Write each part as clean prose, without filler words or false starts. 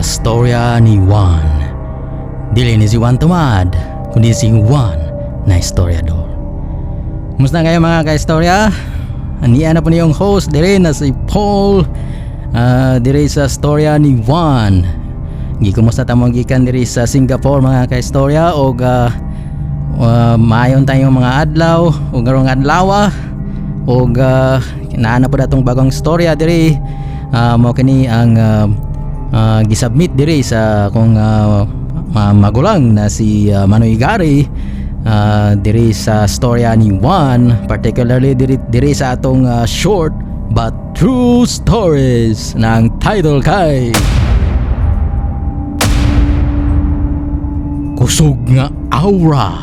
Storya ni Juan. Dili ni si Juan Tumad, kundi si Juan na istoryador. Kumusta kayo, mga kaistorya? Aniya na po niyong host dire na si Paul, dire sa Storya ni Juan. Gikumusta ta mo gikan diri sa Singapore, mga kaistorya, og maayon tayong mga adlaw ug karong adlaw ug naa na po datong bagong storya diri. Mao kini ang gisubmit diri sa akong magulang na si Manoy Gary, diri sa Storya ni Juan, particularly diri sa atong short but true stories ng title kay Kusog nga Aura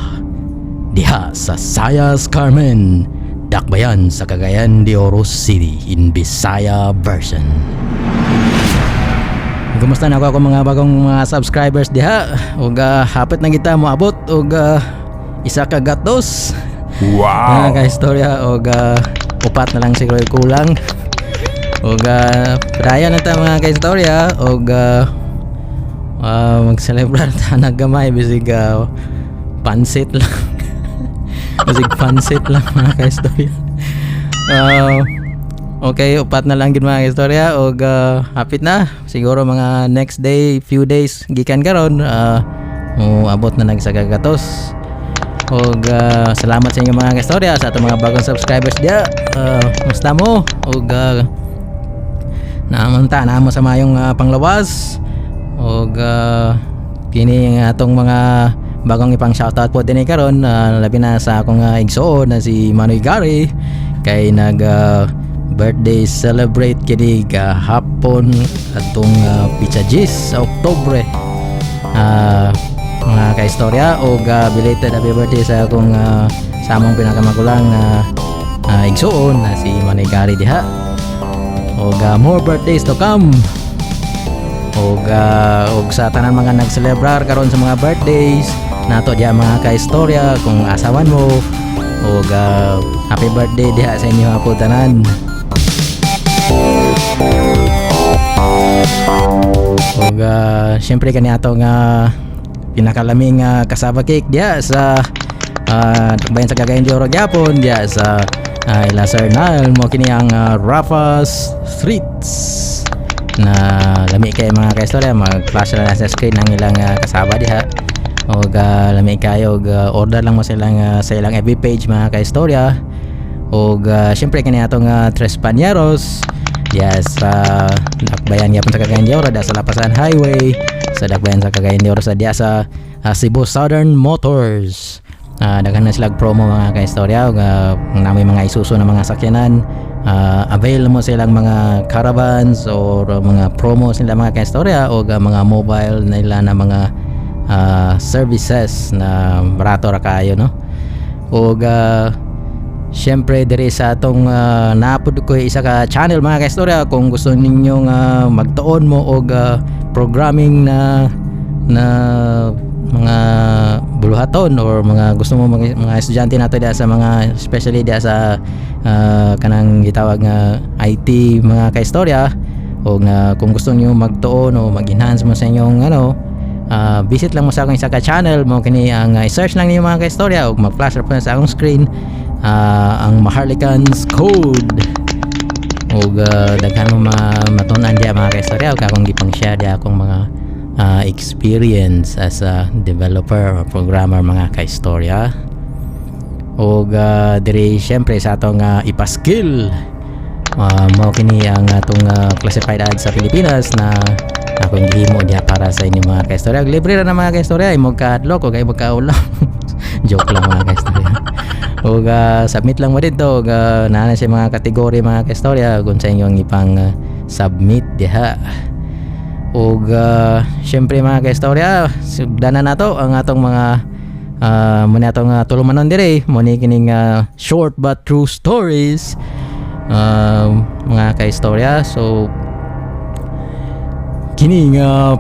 diha sa Sayas Carmen, Dakbayan sa Cagayan de Oro City, in Bisaya version. Kumusta na ako mga bagong mga subscribers diha ug hapit na kita moabot og 1 ka gatos. Wow! Mga kaistorya, og 4 na lang siguro kulang. Ug padayon na ta, mga kaistorya, og mag-celebrar ta na gamay bisig pansit lang. Bisig pansit lang, mga kaistorya. Okay, 4 na lang gid, mga kaistorya, og hapit na. Siguro mga next day, few days gikan karon, moabot na nag 1 ka gatos. Og salamat sa inyo, mga kaistorya, sa atong mga bagong subscribers diya. Musta mo? Og naamon ta naamo sa mayong panglawas. Og kini ang atong mga bagong ipang shoutout po dinhi karon, labi na sa akong igsoon na si Manoy Gary kay nag birthday celebrate kini gahapon atong pitsa 10 sa Oktubre. Mga kaistorya, og belated happy birthday sa akong sa among pinakamagulang na igsoon na si Manoy Gary diha. Og more birthdays to come. Og sa tanan mga nagselebrar karon sa mga birthdays nato diha, mga kaistorya, kung asawan mo, og happy birthday diha sa inyo po tanan. Og syempre kani ato nga pinakalaming cassava cake diha sa Dakbayan sa Cagayan de Oro gyapon diha sa ila Sir Nile, mo kini ang Rafa's Treats na lami kay, mga kaistorya. Mag-flash na lang sa screen ang ilang cassava diha og lami kayo, og order lang mo sa ilang FB page, mga kaistorya. Og syempre kini atong Tres Pañeros diha sa Dakbayan gyapon sa Cagayan de Oro, diha sa Lapasan Highway sa Dakbayan sa Cagayan de Oro, sa diha sa Cebu Southern Motors. Daghan na sila promo, mga kaistorya, ug namin mga Isuzu na mga sakyanan, avail mo silang mga caravans or mga promos nila, mga kaistorya, o mga mobile nila na mga services na barato ra kayo, no? Ug syempre diri sa atong napud ko isa ka channel, mga kaistorya, kung gusto ninyong magtuon mo og programming na na mga buluhaton or mga gusto mo mga estudyante nato diha sa mga, especially diha sa kanang gitawag nga IT, mga kaistorya, o nga kung gusto niyo magtuon o mag-enhance mo sa inyong ano, visit lang mo sa akong isa ka channel. Mo kini ang i-search lang niyo, mga kaistorya, ug mag-flash ra po na sa akong screen ang Maharlikans Code. Ug daghan mo matun-an diha, mga kaistorya, ug akong gipang share diha akong mga experience as a developer or programmer, mga kaistorya. Ug diri syempre sa atong ipaskill, mao kini ang atong classified ad sa Pilipinas na akong gihimo diha para sa inyo, mga kaistorya. Ug libre ra na, mga kaistorya, imong kahadlok ug imong kaulam. Joke lang, mga kaistorya. Ug submit lang mo dito ug naa na siya mga kategory, mga kaistorya, kung sa inyong ipang submit diha. Ug syempre, mga kaistorya, sugdanan nato ang atong mga muna atong tulumanon diri mo ni kining short but true stories, mga kaistorya. So kini nga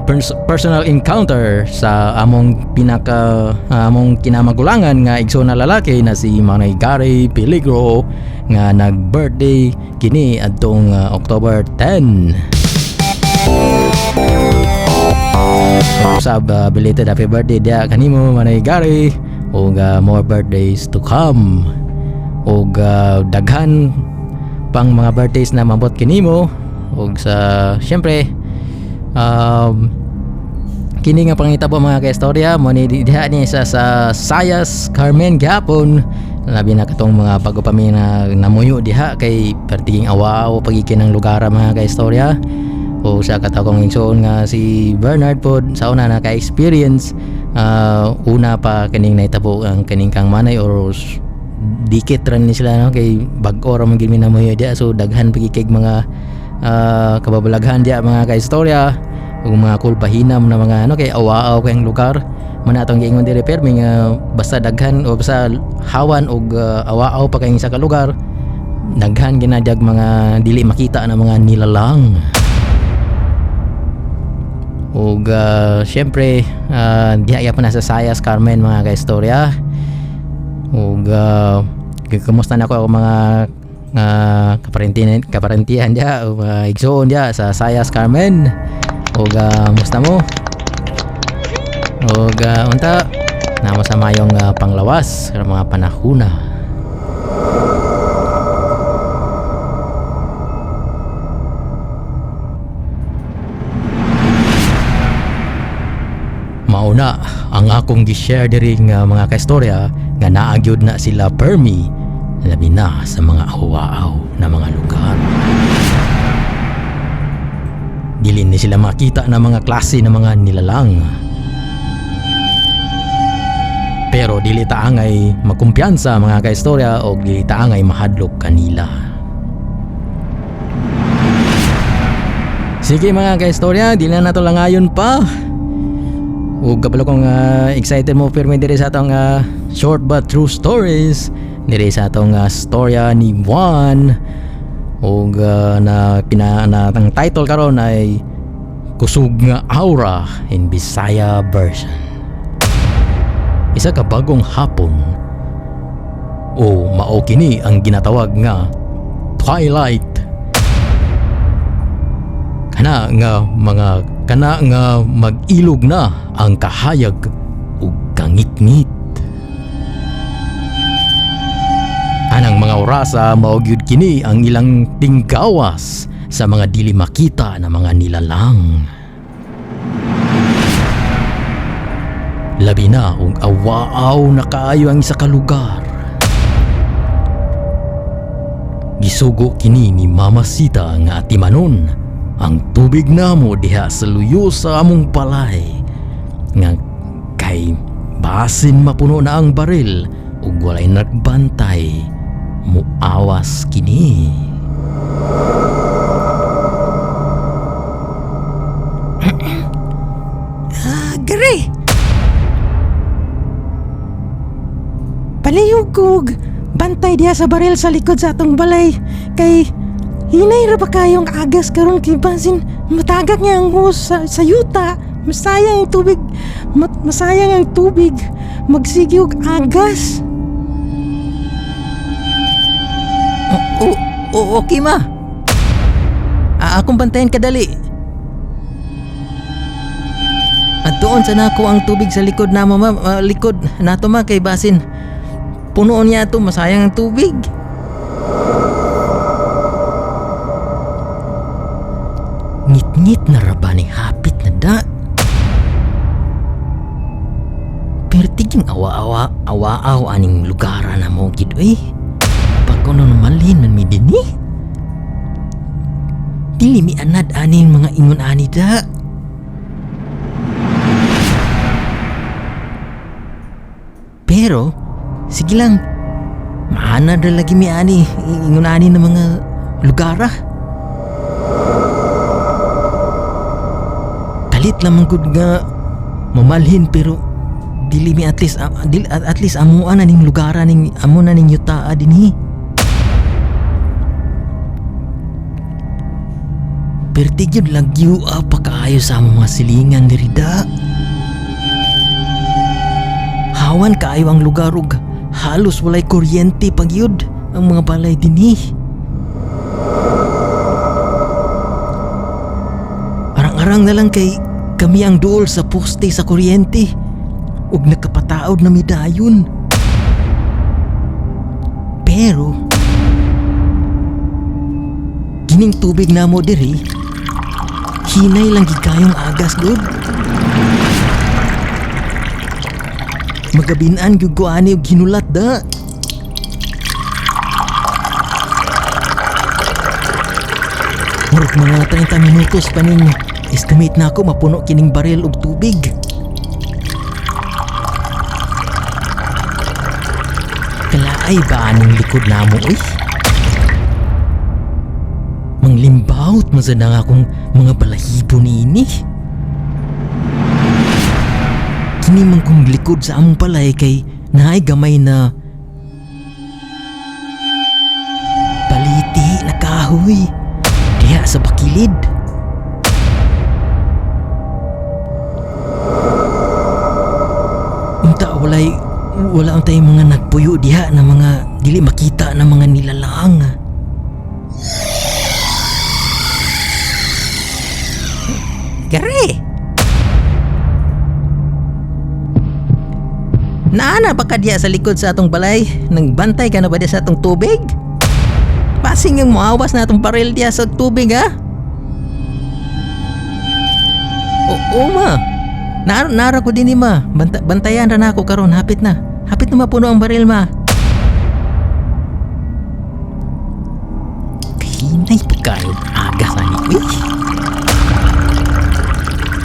personal encounter sa among pinaka among kinamagulangan nga igsoon na lalaki na si Manoy Gary Peligro nga nag-birthday kini adtong October 10. Usab belated happy birthday diha kanimo, Manay Gary, ug more birthdays to come ug daghan pang mga birthdays na mabot kinimo. Ug sa syempre kini nga pangitabo, mga kaistorya, mo ni diha ni sa Sayas Carmen gyapon, labi na katong mga bago pa mi na namuyo diha kay pertiging awaw pagikin ang lugar, mga kaistorya. O sa katawang igsoon nga si Bernard pod sa una naka-experience, una pa kining nahitabo ang kining kang Manay or dikit ra ni sila, no, kay bag-o ra man gid mi namuyo diha, so daghan pagi kay mga kababalaghan diha, mga kaistorya, ug mga kulbahinam na mga ano kay awaaw kay ang lugar man. Atong giingon diri permi nga basta daghan o basta hawan og awaaw pa kay isa ka lugar, daghan ginadyag mga dili makita na mga nilalang. Ug syempre diha gyapon na sa Sayas Carmen, mga kaistorya. Ug kumusta na ko ako mga kaparentihan diha o mga igsoon diha sa Sayas Carmen. Ug musta mo? Ug unta namo sa mayong panglawas sa mga panahuna. Mauna ang akong gi-share diri nga mga kaistorya nga naa gyud na sila permi, labi na sa mga awaw na mga lugar. Dili ni sila makita na mga klase ng mga nilalang. Pero dili ta angay magkumpiyansa, mga kaistorya, o dili ta angay mahadlok kanila. Sige, mga kaistorya, dili na nato langayon pa. Ug kabalo kong excited mo pirmi diri sa atong short but true stories diri sa atong storya ni Juan ug na pina na ang title karon ay Kusog nga Aura in Bisaya version. Isa ka bagong hapon o mao kini ang ginatawag nga twilight, kana nga mga kana nga mag-ilog na ang kahayag ug kangitngit. Anang mga orasa, mao gyud kini ang ilang tinggawas sa mga dili makita na mga nilalang. Labi na ug awaaw na kaayo ang isa ka lugar. Gisugo kini ni Mama Sita nga atimanon ang tubig namo diha sa luyo sa among balay nga kay basin mapuno na ang baril ug walay nagbantay, muawas kini. Ah, Gary! Palihog kog bantay diha sa baril sa likod sa atong balay kay hinay ra ba kayong agas karon kay basin matagak niya ang hose sa yuta, masayang ang tubig, masayang ang tubig magsige og agas. O, okay, ma. Akong bantayan kadali. At doon sa nako ang tubig sa likod namo, ma, likod nato, ma, kay basin punoon niya to, masayang ang tubig. Ngit-ngit na ra ba ni hapit na da. Pero tiging awa-awa, awa-aw aning lugar na mo gid oy. Pag kuno malin man mi dinhi. Dili mi anad aning mga ingon ani da. Pero sige lang, maanad ra lagi mi ani ingon ani na mga lugar ah. Kalit lamang gud nga mamalhin, pero dili mi at least dili, at least amuan na ning lugar ning amo na ning yutaa dinhi. Perti gyud lagyo pa kaayo sa among mga silingan diri da. Hawan kaayo ang lugar ug halos walay kuryente pagyud ang mga balay dinhi. Arang-arang na lang kay Kami ang duol sa poste sa kuryente ug nakapataod na mi dayon. Pero kining tubig namo diri hinay lang gid kayong agas gud. Magabinan gyud ko ani og ginulat da. Murag mga 30 minutos pa ning estimate na ako mapuno kining baril og tubig. Kalaay ba aning likod namo oy? Manglimbawt man sad ang akong mga balahibo niini. Kini man kong likod sa among balay kay naay gamay na baliti na kahoy diha sa bakilid. Unta wala ang tayong mga nagpuyo diha na mga dili makita na mga nilalang. Gary! Naana ba ka diya sa likod sa atong balay? Nagbantay ka na ba diya sa atong tubig? Pasing ang muawas na atong baril diya sa tubig, ha? Oo, ma. Nara ko din ni ma. Bantayan ra na ako karon, hapit na. Hapit na mapuno ang baril, ma. Kahinay po kayo aga sa ni. Uy!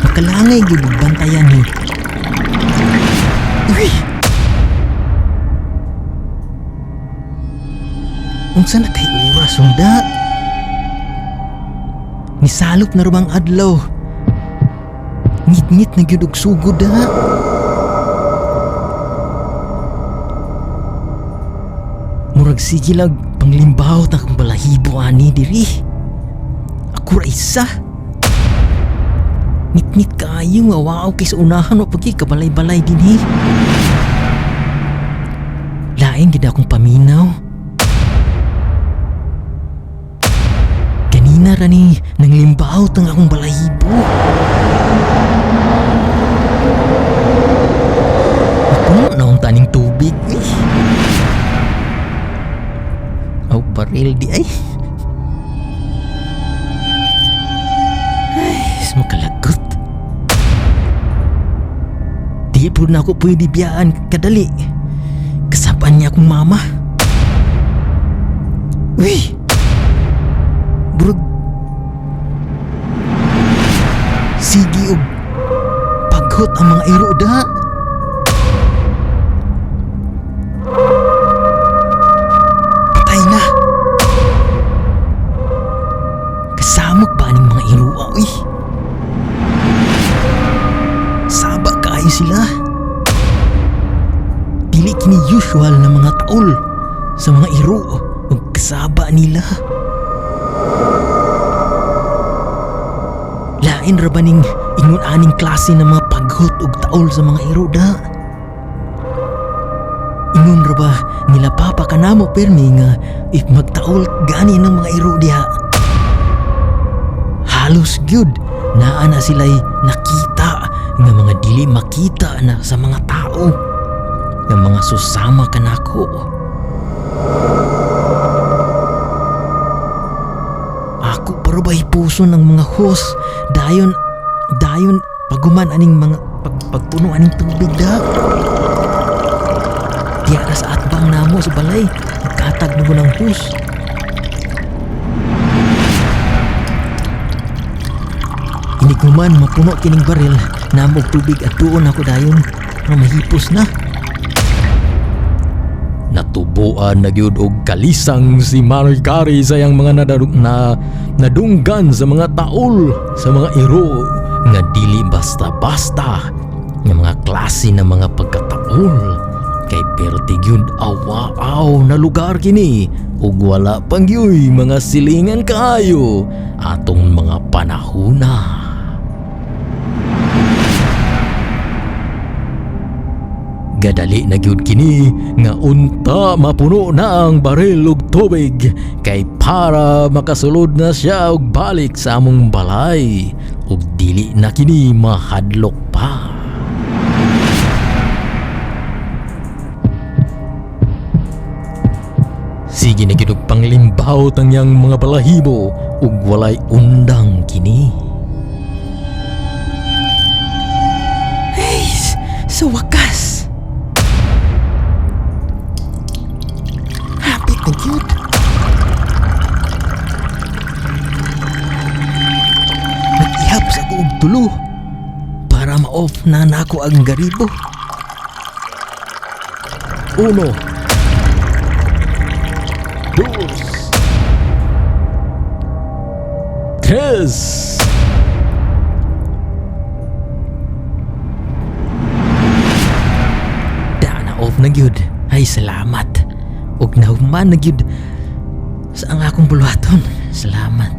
Makalangay gyud og bantayan ni. Uy! Unsa na kay oras unda? Nisalop na rumang adlaw. Ngit-ngit na gyud og sugod da. Murag sige lag panglimbaw ta akong balahibo ani diri. Ako ra isa. Ngit-ngit kaayo nga waaw kay sa unahan wa pagi kabalay-balay dinhi. Lain gid akong paminaw. Ganina ra ni nanglimbaw tang akong balahibo. Napuno na akong taning tubig. Eh. Aw, baril di ay. Ay, makalagot. Di po na ako pwede biyaan kadali. Kasapan niya akong mama. Uy! Burag. Sige og paghot ang mga iro da. Patay na. Kasamok ba ning mga iro, uy? Saba kaayo sila. Dili kini usual na mga taol sa mga iro ug kasaba nila. Lain ra ba ning ingon aning klase ng mga paghot ug taol sa mga iro da? Ingon ra ba nila papa kanamo permi nga if magtaol gani ng mga iro diha? Halos gyud naa na sila'y nakita nga mga dili makita na sa mga tao, nga mga susama kanako. Ako pero ba hipuso ng mga hose dayon dayon paguman aning mga pagpuno aning tubig da. Diya na sa atbang namo sa balay, nagkatag mo ng hose. Iniguman mapuno kining baril namo og tubig at tuon ako dayon pero mahipos na. Natubuan na gyud og kalisang si Margari sa iyang mga nadunggan sa mga taol sa mga iro nga dili basta-basta nga mga klase ng mga pagkataol kay perti gyud awaaw na lugar kini ug wala pang gyuy mga silingan kaayo atong mga panahona. Gadali na gyud kini nga unta mapuno na ang baril og tubig kay para makasulod na siya og balik sa among balay. Ug dili na kini mahadlok pa. Sige na gyud og panglimbaw ang iyang mga balahibo ug walay undang kini. Ay, sa wakas. Hapit na gyud. Nag-ihap sa ko og tulo para ma-off na nako ang garibo. Uno. Dos. Tres. Da na off na gyud. Ay, salamat. Ug nahuman na gyud sa ang akong buluhaton. Salamat.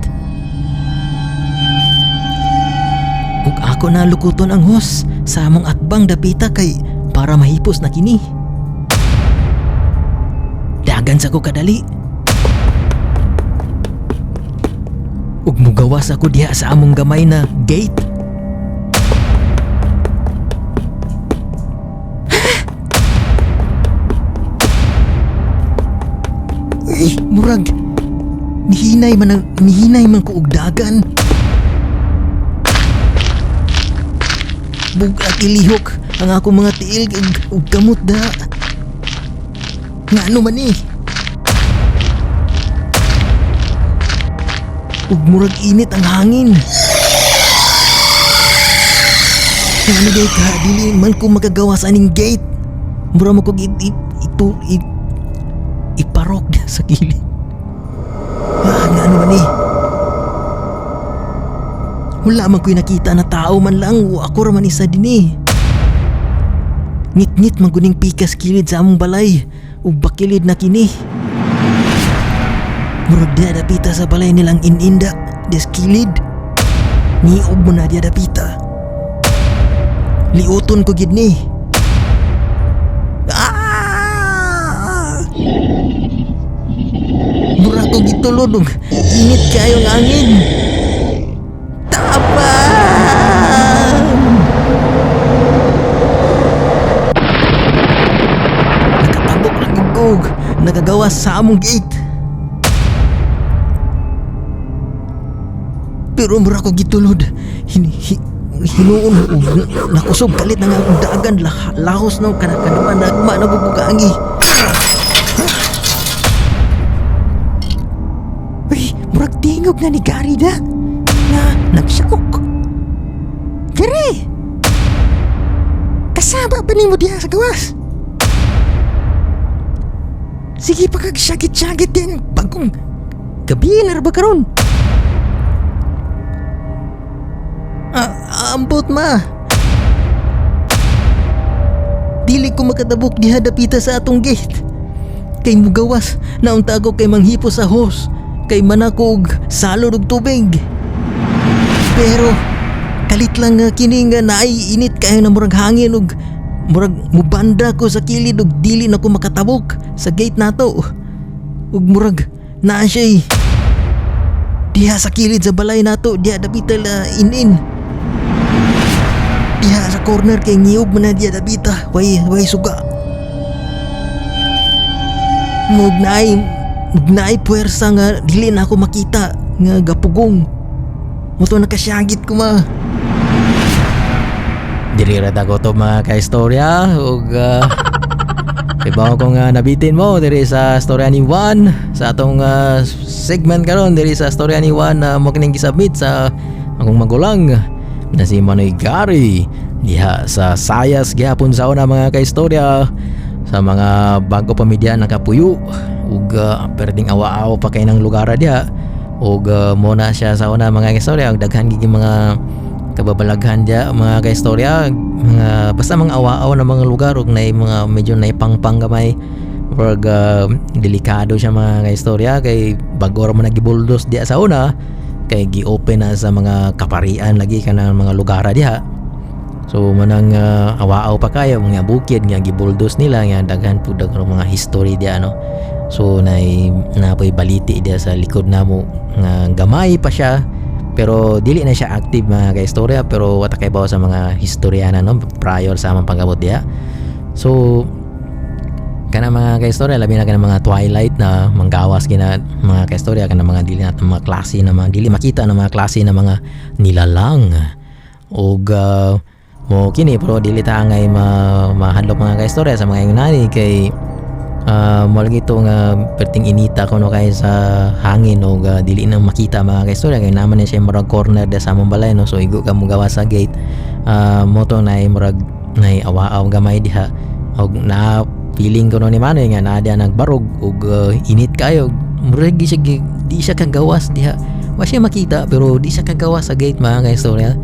Ug ako na lukuton ang hose sa among atbang dapita kay para mahipos na kini. Dagan sa ko kadali. Ug mugawas ako diha sa among gamay na gate. Ay, murag nihinay man ko og dagan. Bug-at ilihok ang akong mga tiil ug kamot da. Ngano man eh. Ug murag init ang hangin. Ngano day ka, dili man ko makagawa sa aning gate. Mura mo kog iparok na sa kilid. Ah, ngano man eh. Wala man ko'y nakita na tao man lang o ako ra man isa din eh. Ngit-ngit man kuning pikas kilid sa among balay ug bakilid na kini. Murag diha dapita sa balay nilang ininda des kilid. Niog mo na diha dapita. Liuton ko gid ni. Ah! Mura ko gitulod og init kayo ang angin. Tabang! Nakatabok lang gud ko, nakagawa sa among gate. Pero mura ko gitulod. Hinuon og nakusog kalit na nga akong dagan lahos no kana kanuma nagma na gud ko kaangi. Uy, murag tingog na ni Gary da. Na nagsaok. Gary! Kasama ba nimo diha sa gawas? Sige pa kag syagit-syagit din bagong gabi na ra ba karon? Ah, ambot ma. Dili ko makatabok diha dapita sa atong gate. Kay mugawas naunta ako kay manghipo sa hose kay manako og salod og tubig. Pero kalit lang nga kini nga naay init kayo na murag hangin og murag mubanda ko sa kilid og dili na ko makatabok sa gate nato. Ug murag naa siya'y diha sa kilid sa balay nato diha dapita la inin. Diha sa corner kay ngiyog man na diha dapita, way suga. Mug naay puwersa nga dili na ako makita nga gapugong. Muto nakasyagit ko ma. Diri ra ta ko to mga kaistorya ug ibaw ko nga nabitin mo diri sa Storya ni Juan sa atong segment karon diri sa Storya ni Juan na mo kining gisubmit sa akong magulang na si Manoy Gary diha sa Sayas gihapon sa una mga kaistorya, sa mga bago pa mi diha nakapuyo ug perding awa-aw pa kay nang lugar diha ug mo na siya sa una mga kaistorya, ug daghan gid mga kababalaghan diha mga kaistorya, mga basta mga awa-aw na mga lugar ug nay mga medyo naipangpang gamay, murag delikado siya mga kaistorya kay bago ra man nagibuldos diha sa una kay gi-open na sa mga kaparian lagi kanang mga lugar diha. So manang awa-aw pa kayo mga bukid nga gibuldos nila nga daghan pud daghan mga history diha no. So nay napoy baliti diha sa likod namo nga gamay pa siya. Pero dili na siya active, mga kaistorya, pero wa ta kay sa mga historiana, no, prior sa among pag-abot diha. So kana, mga kaistorya, labi na kana mga twilight na manggawas gina, mga kaistorya, kana mga dili nato mga klase na mga dili makita na mga klase na mga nilalang og mo kini. Pero dili ta angay mahadlok, mga kaistorya, sa mga ingon kay mo lagi to nga perting inita kuno kay sa hangin og dili na makita, mga kaistorya, kay naman ni siya murag corner da sa among balay, no. So igo ka mo gawas sa gate, mo to nay murag nay awa-aw gamay diha og na feeling ko no ni Manoy nga naa diha nagbarog og init kayo. Murag di siya kagawas diha. Wa siya makita pero di siya kagawas sa gate, mga kaistorya,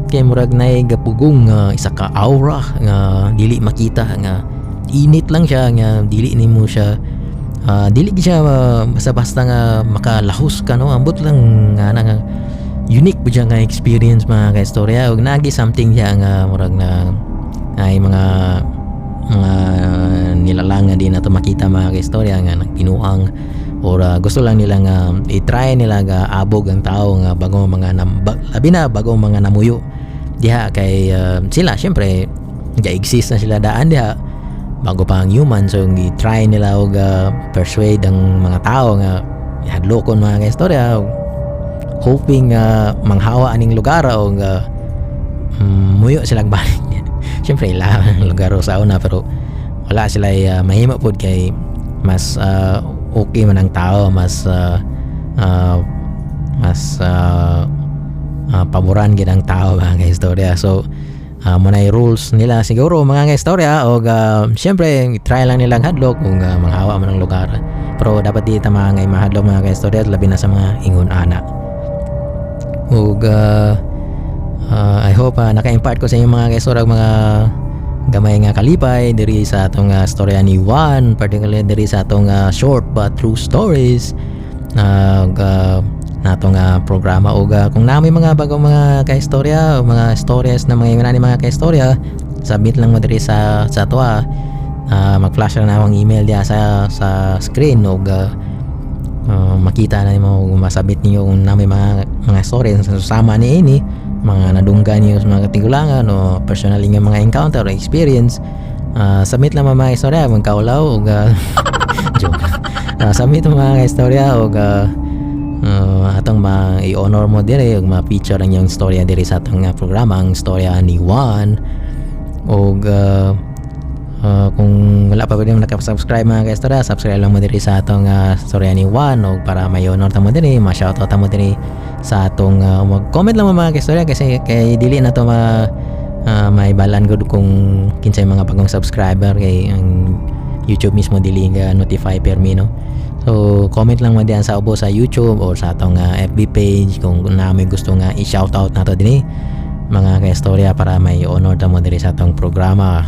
kay murag nay gapugong isa ka aura nga dili makita nga init lang siya, nga dili nimo siya dili gid siya basta-basta nga makalahos ka, no. Ambot lang nga na nga unique ba siya nga experience, mga kaistorya, ug nagi something siya nga murag na ay mga nilalang nga di na to makita, mga kaistorya, nga nagbinuang or gusto lang nila nga i-try nila nga abog ang tao nga bagong mga labi na bagong mga namuyo diha, kay sila syempre ga-exist na sila daan diha bago pa ang human. So gi-try nila og persuade ang mga tao nga hadlokon, mga kaistorya, og hoping nga manghawa aning lugar o nga muyo silang balik. Syempre ila ang lugar sa una, pero wala sila mahimo pod kay mas okay man ang tao, mas paboran gid ang tao, mga kaistorya. So mo na rules nila siguro, mga kaistorya, og syempre try lang nilang hadlok kung manghawa man ang lugar. Pero dapat di ta mga mahadlok, mga kaistorya, labi na sa mga ingon ana. Ug I hope naka-impart ko sa inyo, mga kaistorya, og mga gamay nga kalipay diri sa atong storya ni Juan, particularly diri sa atong short but true stories ug natong programa. Ug kung naa moy mga bagong mga kaistorya o mga stories na mga ingon mga kaistorya, submit lang mo diri sa atoa. Mag-flash lang na akong email diya sa screen ug makita na nimo kung masabit niyo kung naa moy mga stories sa susama ni ini, mga nadunggan niyo sa mga katigulangan o personal nga mga encounter or experience. Submit lang mga istorya, magkaulaw ug joke. Submit mo, mga istorya, ug atong ma i-honor mo dire ug ma-feature ang iyong istorya diri sa atong programa, ang Storya ni Juan. Ug kung wala pa pwede mo naka-subscribe, mga kaistorya, subscribe lang mo diri sa atong Storya ni Juan ug para may honor ta mo diri, ma-shoutout ta mo diri sa atong mag-comment lang mo, mga kaistorya, kasi kay dili na to ma may balan gud kung kinsay mga bagong subscriber kay ang YouTube mismo dili nga notify permi, no. So comment lang mo diyan sa ubo sa YouTube or sa atong FB page kung naa moy gusto nga i-shoutout nato dinhi, mga kaistorya, para may honor ta mo diri sa atong programa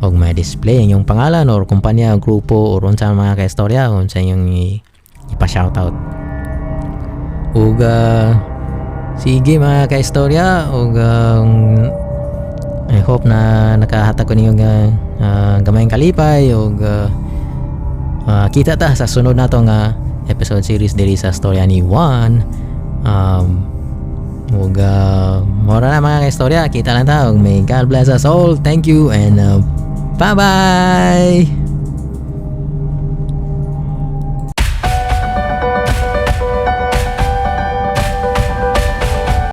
og may display ang inyong pangalan or kumpanya, grupo or unsa, mga kaistorya, unsa inyong ipa-shoutout. Ug sige, mga kaistorya, ug I hope na nakahatag ko ninyo nga gamayng kalipay ug kita ta sa sunod nato nga episode series diri sa Storya ni Juan. Ug mora na, mga kaistorya, kita lang ta ug may God bless us all. Thank you and bye bye.